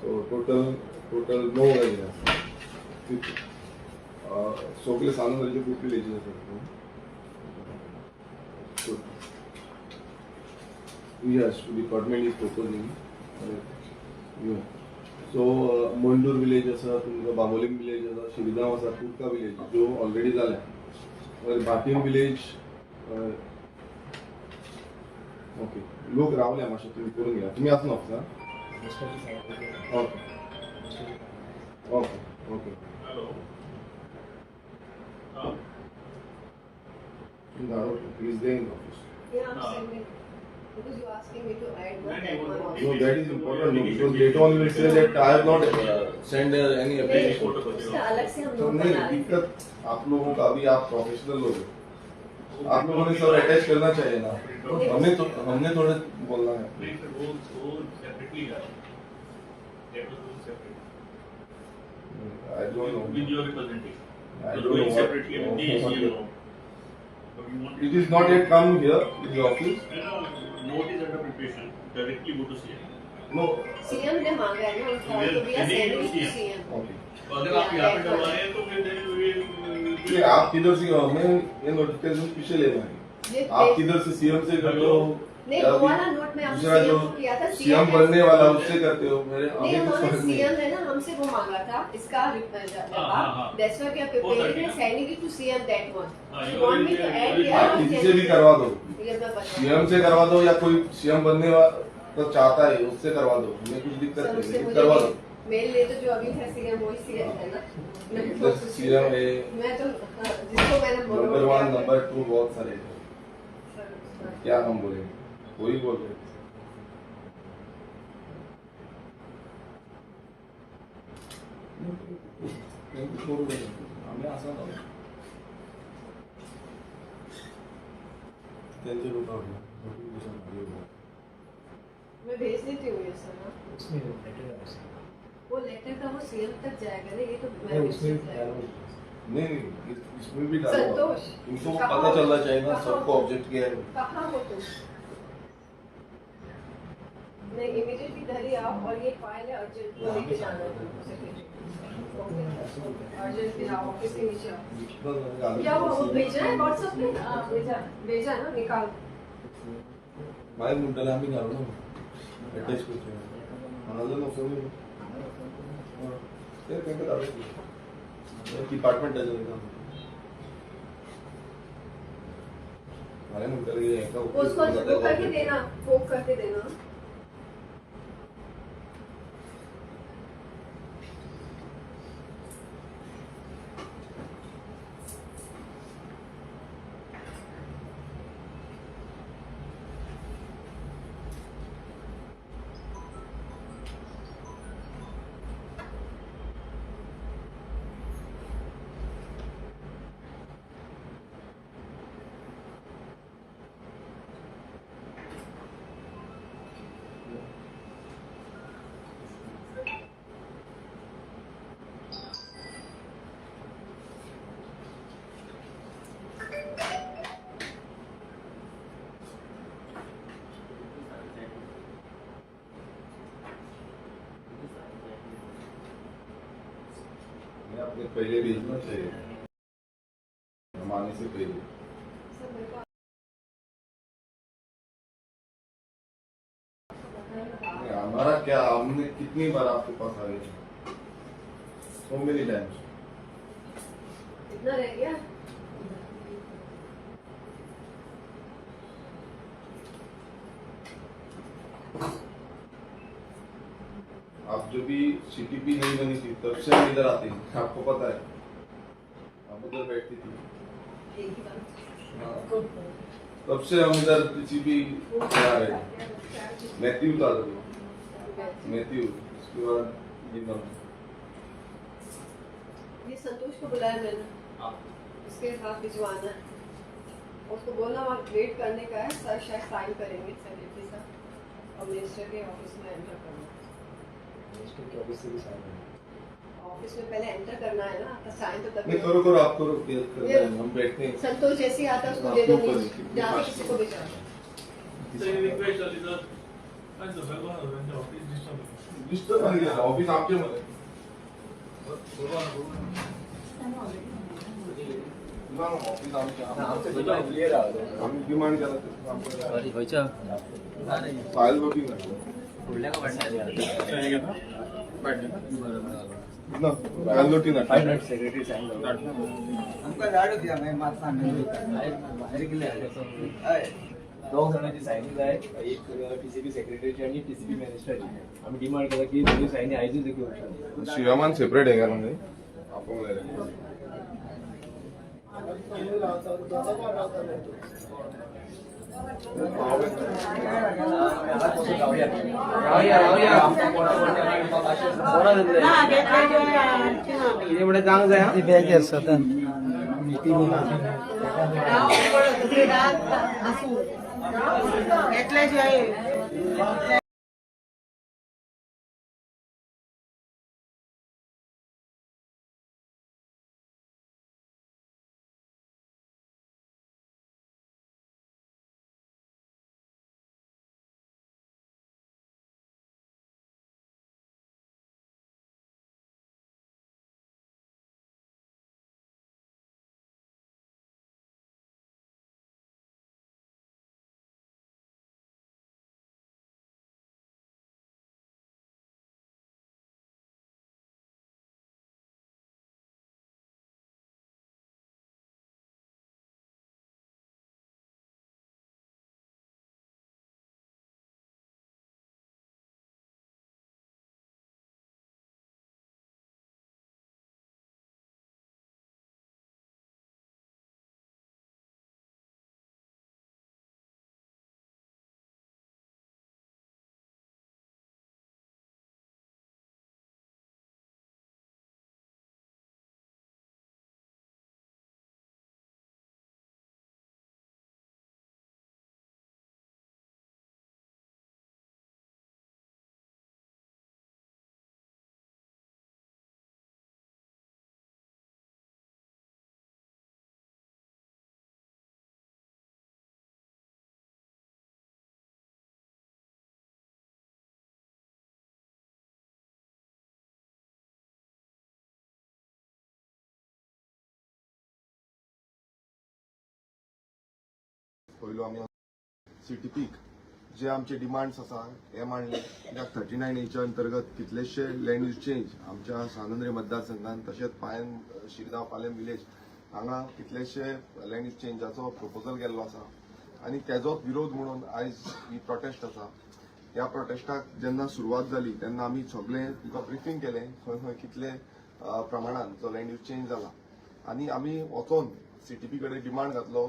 So total total 9 गाडी आसा. सगळे सावंतवाडीचे खूप विलेजीस आसात. Yes, department is proposing. So Mandur village आसा तुमकां, बांबोलीम विलेज आसा, शिरगांव आसा, कुडका विलेज ज्यो ऑलरेडी जाल्या, मागीर भाटीम विलेज. ओके, लोक रावल्या, मातशें तुमी करून घेया. तुमी आसा ऑफिसान? Okay okay okay. हॅलो. हा. Is there in office? Yeah, I'm sending. Because you're asking me to add नहीं, one, नहीं, that one वो- also. No, that is important. No, because later on you will say that I have not sent any नहीं, application. उसका अलग से हम तो लोग नहीं बना रहे थे. दिक्कत आप लोगों का, अभी आप प्रोफेशनल लोग हो, आप लोगों ने सब अटैच करना चाहिए ना. हमने तो हमने थोड़े बोलना है. नहीं सर, वो separately Gaya. That was going separately. I don't know. With your representation. I It was don't know going what- separately with the what- ACL now. But we want It is not yet come here in the office. No, note is under preparation. Directly go to CM. No. CM ने मांगा है ना उनका, We are तो we are sending it sending to it to CM. CM. Okay. तो अगर आप यहाँ pay डलवा रहे हैं तो फिर then we will नहीं, आप किधर से, हमें ये नोटिफिकेशन पीछे लेना है. ये आप किधर से, सीएम से करते हो नहीं, या वो फिर वाला नोट में आपने दूसरा जो सीएम को किया था, सीएम CM बनने वाला उससे करते हो, मेरे नहीं, हमें कुछ उन्होंने फर्क नहीं. सीएम ने ना हमसे वो मांगा था इसका हाँ, हाँ। That's why we are वो preparing and thirty. Sending it to CM that one. हाँ, you you want me will- to you add will- here? आप किसी से भी करवा दो. ये मैं बता सीएम से करवा दो या कोई सीएम बनने वाला तो चाहता है उससे करवा दो, हमें कुछ दिक्कत सर नहीं, उससे लेकिन मुझे करवा दो. मेल ले तो जो अभी है सीएम वही सीएम है ना. मैं तो इधर सीएम है. मैं तो हाँ, जिसको मैंने बोला नंबर वो 1 क्या नंबर 2 बहुत सारे हैं. सर, क्या हम बोलेंगे, वही बोल रहे हैं. आम्ही असं त्यांचे लोक. मैं भेज देती हूँ ये सर ना. उसमें लेटर है उसमें. वो लेटर का वो सीएम तक जाएगा ना, ये तो मैं नहीं, उसमें जाएगा. नहीं नहीं, इसमें भी डालो. संतोष, उनको कहाँ पता हो? चलना चाहिए ना, कहाँ सबको हो? ऑब्जेक्ट किया है. कहाँ हो तुम? नहीं, इमीडिएटली घर ही आओ और ये फाइल है अर्जेंट, वो लेके जाना है तुमको सेक्रेटरी. ओके, अर्जेंट भी आओ, ऑफिस के नीचे आओ. क्या हुआ, वो भेजा है व्हाट्सएप पे? हाँ, भेजा भेजा ना, निकाल. मागीर म्हणटाले आमी घालूं ना अटॅच करचे, हांगा जर वचून ते तांकां धाडून डिपार्टमेंटाचें काम. हांवें म्हणटालें की हेका उसको वो करके देना, वो करके देना. आपने पहले भेजना चाहिए, हम आने से पहले. सर, मेरे को नहीं, हमारा क्या, हमने कितनी बार आपके पास आए, so many times. इतना रह गया. आप जो भी सीटीपी नहीं बनी थी तब से हम इधर आते हैं, आपको पता है. आप उधर बैठती थी. एक ही बात. हाँ। तब से हम इधर सीटीपी आ रहे हैं. मैथ्यू था तभी, मैथ्यू, उसके बाद ये बना. ये संतोष को बुलाया मैंने, उसके साथ भिजवाना है. उसको बोलना वहाँ वेट करने का है. सर शायद साइन करेंगे, सेक्रेटरी साहब, और मिनिस्टर के ऑफिस में एंटर करना है. मिनिस्टर के ऑफिस से भी साइन है. ऑफिस में पहले एंटर करना है ना, तो साइन तो तभी. नहीं, करो करो, आप करो, करना है, हम बैठते हैं. संतोष जैसे ही आता है उसको आप दे दो लोग करो, नीचे, जाके किसी को भिजवा दो. So request sir, disturb office आमचे मध्ये ना, ऑफिस आमचे. क्लियर आहा. आम्ही डिमांड केला. फायल बुकिंग ना, फायल नोटी ना. Secretary sign. आमकां धाडूच या मागीर मात सांग. भायर गेले हय, दोग जाणांची सायनी जाय, एक टीसीपी सेक्रेटरीची आनी टीसीपी मिनिस्टराची. आमी डिमांड केला की दोनूय सायनी आयजूच घेवच्यो. शिवमान सेपरेट हे केला न्ही, आपोवंक जाय. घेतल्याशिवाय. पयलो आमी सीटीपीक जे आमचे डिमांड्स आसा हे मांडले, कित्याक 39 एच्या अंतर्गत कितलेशे लँड यूज चेंज आमच्या सांत मतदारसंघात, तशेंच पायन शिरगांव पालेम विलेज हांगा कितलेशे लँड यूज चेंजाचो प्रपोजल गेल्लो आसा आनी तेजोच विरोध म्हणून आयज ही प्रोटेस्ट आसा. ह्या प्रोटेस्टाक जेन्ना सुरवात जाली तेन्ना आमी सगळे तुमकां ब्रिफींग केलें, खंय खंय कितले प्रमाणान जो लँड यूज चेंज जाला आनी आमी वचोन सीटीपी कडेन डिमांड घातलो.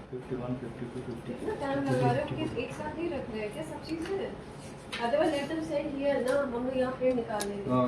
51, 52, 53. इतना टाइम लगा रहे हो कि एक साथ ही रख रहे हैं क्या सब चीजें? Otherwise let them send here ना, हम लोग यहाँ प्रिंट निकाल लेंगे. हाँ.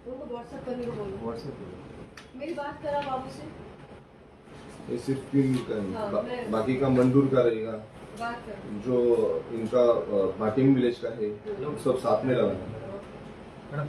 उनको व्हाट्सएप करने को बोलो. व्हाट्सएप करो. मेरी बात करा बाबू से. ये सिर्फ तीन का है. हाँ, बाकी का मंजूर का रहेगा. बात कर. जो इनका भाटिंग विलेज का है, सब साथ में लगाना. मॅडम.